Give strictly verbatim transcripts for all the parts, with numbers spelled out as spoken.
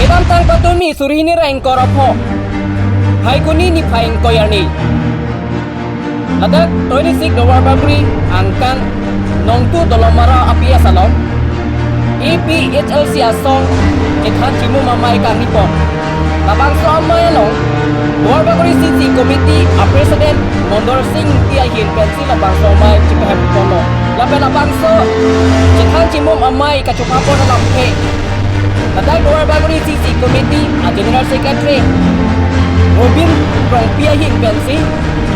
Kamtang patumi suri hini ra ingkoi ra pho Phaikuni niphai ingkoi arni, ladak twenty-six Duarbagori angkang Nongtu Dolamara a-P S along A P H L C asong chethan chimum amei kangni pon. Labangso amei along Duarbagori C C Committee a-President Mondor Sing Ingti ahin pensi labangso amei chipahem ponlo. Lapen labangso chethan chimum amei kachopha pon alamthe ladak Duarbagori C C Committee a-General Secretary Robin Rongpi ahin pensi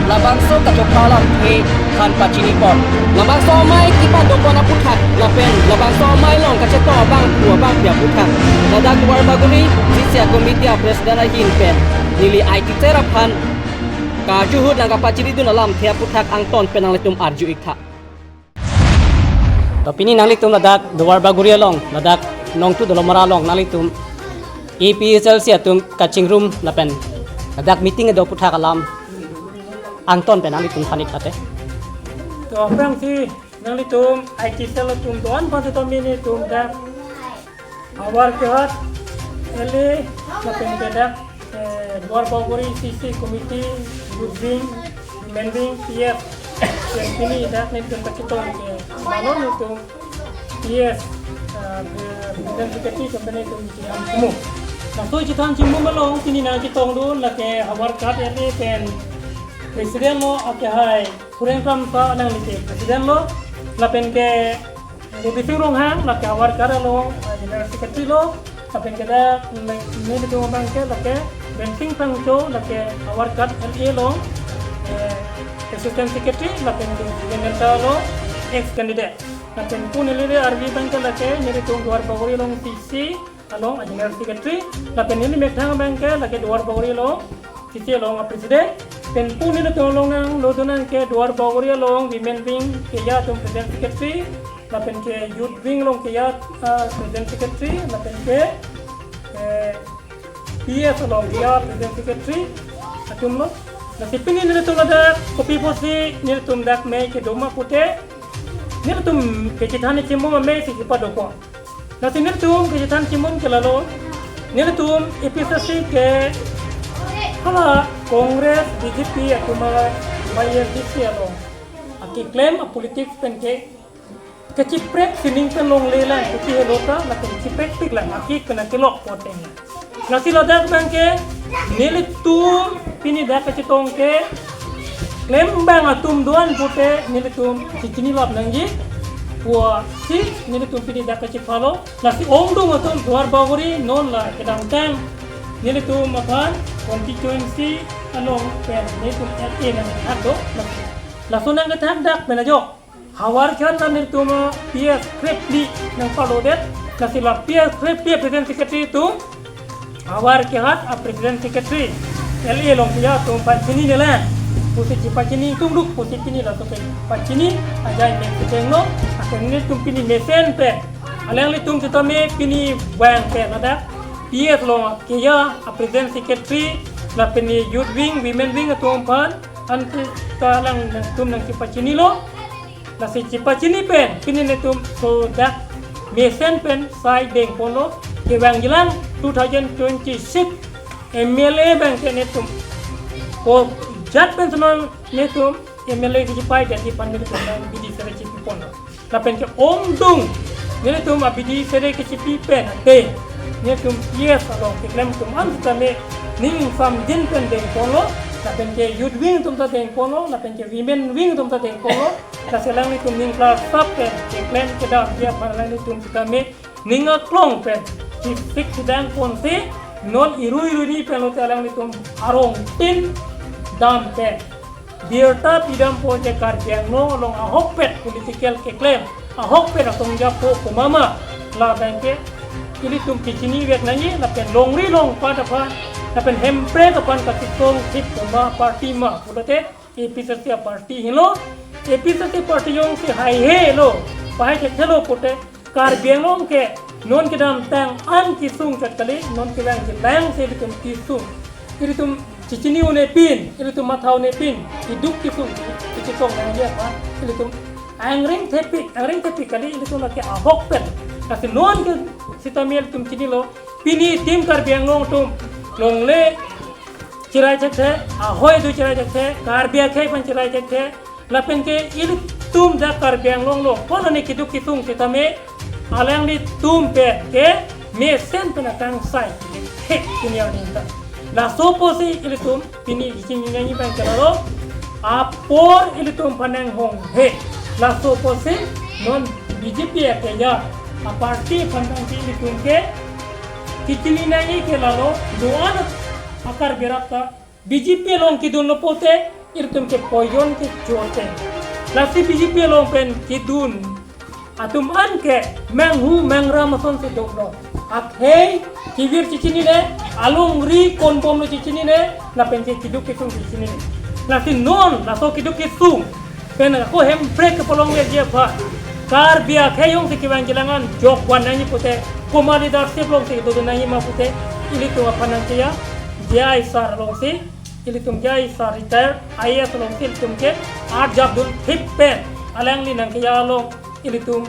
labangso kachopha alamthe than pachini pon. Labangso amei kipado pon aputhak lapen labangso amei along kachetong abang pu abang pi aputhak ladak Duarbagori C C a-Committee a-President ahin pen neli I T cell aphan karju ahut nangkapachini dun alamthe aputhak angton pen nanglitum arju-ik tha. To pini nanglitum ladak Duarbagori along, ladak Nongtu Dolamara along nanglitum A P H L C atum kachingrum lapen ladak meeting kedo aputhak alam angton pen nanglitum than-ik tha te. To aphrangsi nanglitum I T cell atum do-an aphan sitame nelitum dak Havar Kehat L A lapen ke dak, eh, Duarbagori C C Committee, Youth Wing, Women Wing, P F, pen pini dak nelitum kachetong ke, mane nelitum P S, eh, President Secretary company nelitum chethan chimum. Laso chethan chimum along pini nangchetong dun lake Havar Kehat L A pen President lo, akehai Khureng Kramsa nangle ke President lo, lapen ke Robising Ronghang lake Havar Kehat along, eh, General Secretary lo, lapen ke dak ne, nelitum abang ke lake Bensing Phangcho lake Havar Kehat L A along, eh, Assistant Secretary, lapen ke General lo, ex candidate. Lapen pu neli arvi abang ke lake nelitum Duarbagori along C C along a-General Secretary, lapen neli methang abang ke lake Duarbagori along C C along a-President, pen pu nelitum along nanglo dun an ke Duarbagori along Women Wing keja atum President Secretary, lapen ke Youth Wing along keja, ah, President Secretary, lapen ke, eh, P S along keja President Secretary atum lo. Lasi pini nelitum ladak kopi apotsi nelitum dak mei kedo ma pute, nelitum kachethan chimum amei si kipado pon. Lasi nelitum kachethan chimum ke lalo, nelitum A P H L C ke hala Congress, B J P atum a-Y S D C along akeklem a-politics pen ke kachiprek sining pen longle lang, kachi helo ta, lapen chiprekpik lang, aki kena kelok poteng. Lasi ladak abang ke nelitum pini dak kachetong ke klembang atum do-an pute nelitum chechinilap nangji pusi nelitum pini dak kachepha lo. Lasi ongdung atum Duarbagori non la kedamtang nelitum aphan constituency along pen nelitum L A nangkethak do. Lasi laso nangkethak dak pen ajok Havar Kehat la nelitum P S krepli nangpalodet, lasi la P S krepli President Secretary atum Havar Kehat a-President Secretary L A along keja atum pachini nelan pusi chepachini tungduk pusi pini latum pen pachini ajai mek ketengno, akan nelitum pini mesen pen alanglitum sitame pini vang pen ladak P S along keja a-President Secretary lapen Youth Wing, Women Wing atum aphan ante ta alangtum nangchepachinilo. Lasi chepachini pen pini nelitum so dak mesen pen sai dengponlo, kevangjilang two thousand twenty-six M L A abang ke nelitum ko jat pen sonon nelitum M L A kechepai dan ipan nelitum nang bidi sere chepiponlo. Lapen ke ongdung nelitum abidi sere kechepi pen ante nelitum P S along keklem atum an sitame ning samjin pen dengponlo, lapen ke Youth Wing atum ta dengponlo, lapen ke Women Wing atum ta dengponlo. Lasi alanglitum ning klar sap pen keklem kedam dia aphan alanglitum sitame ning aklong pen chesik chedang ponsi non iru iru ni pen lote alanglitum arong tin dam pen birta pidampo je Karbi Anglong along ahokpet political keklem, ahokpet asong japo komama, labang ke ilitum kechini vek nangji, lapen longri longpat aphan, lapen Hemprek aphan kachetong thip koma party ma pulote A P H L C a-party helo, A P H L C party jongsi haihelo, pahai thekthe lo pute, Karbi Anglong ke non kedamtang an kesung chot kali, non kevangjilang si ilitum kesung. Ilitum chechini un-e pin, ilitum matha un-e pin, iduk kesung, kechetong nangji aphan, ilitum angring thepik, angring thepik kali, ilitum lake ahokpet. Lasi non ke sitame ilitum chinilo, Pini itum Karbi Anglong atum longle cherai thekthe, ahoi do cherai thekthe, Karbi akhei aphan cherai thekthe, lapen ke ilitum dak Karbi Anglong along, konane keduk kesung sitame, alanglitum pen ke mesen pen akangsai he pini aning ta. Laso apotsi ilitum pini kachini nangji abang ke lalo, apor ilitum aphan nanghong he. Laso apotsi non B J P akeja aparty aphan abang ke ilitum ke kachini nangji ke lalo, do-an a Karbi arat ta B J P along kedunlo pute ilitum ke poison kechote. Lasi B J P along pen kedun atum an ke manghu mangram asonsi doklo. Akhei kevir chechinine, alongri konbomlo chechinine, lapen ke keduk kesung chechinine. Lasi non laso keduk kesung pen ako Hemprek kepalongverji aphan, Karbi akhei jongsi kevang kelang an jokvan nangji pute, komat leadership alongsi kedo nangji ma pute, ilitum aphan nangkeja, J I sir alongsi, ilitum J I sir retired I A S alongsi ilitum ke arjapdun thip pen, alangli nangkeja along ilitum,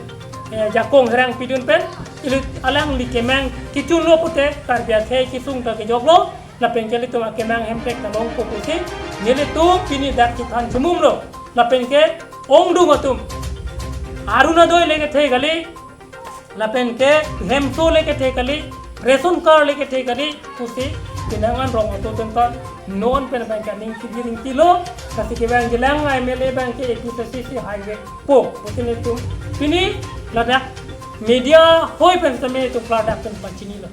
eh, jakong herang pidun pen, ili alangli kemang kechunlo pute Karbi akhei kesung ta kejoklo, lapen ke ilitum akemang Hemprek ta longpo pusi nelitum pini dak chethan chimumlo. Lapen ke ongdung atum, Orunodoi le kethe kali, lapen ke hemso le kethe kali, ration card le kethe kali pusi, pinangan rong atum pen ta non pen abang ke aning kevir ingtilo, lasi kevang kelang M L A abang ke A P H C C highway po, pusi nelitum pini ladak media hoi pen sitame itum ladak pen pachinilo.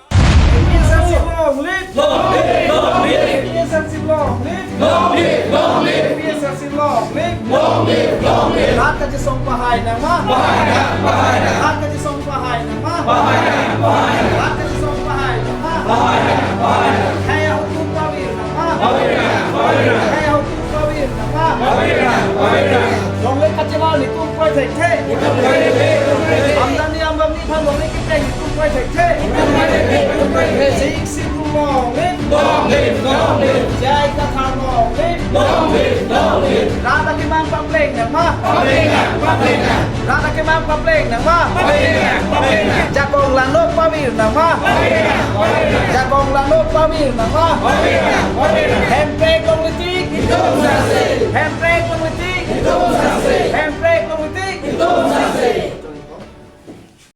A P H C C long live! Long live! Long live! A P H C C long live! Long live! Long live! A P H C C long live! Long live! Long live! Rat kachesong pahai nangma! Pahai nang! Pahai nang! Rat kachesong pahai nangma! Pahai nang! Pahai nang! Rat kachesong pahai nangma! Pahai nang! Pahai nang! Khei atum pavir nangma! Pavir nang! Pavir nang! Khei atum pavir nangma! Pavir nang! Pavir nang! Longle kachevang nelitum kroi thekthe! Itum kroi thekthe! Itum kroi thekthe! Amdani ambani aphan longle kepeng nelitum kroi thekthe! Itum kroi thekthe! Sixth Schedule long live! Long live! Long live! J I Kathar long live! Long live! Long live! Rat akemang papleng nangma! Papleng nang! Papleng nang! Rat akemang papleng nangma! Papleng nang! Papleng nang! Jakong langno pavir nangma! Papleng nang! Papleng nang! Jakong langno pavir nangma! Papleng nang! Papleng nang! Hemprek longle tik! Itum sase! Hemprek longle tik! Itum sase! Hemprek longle tik! Itum sase!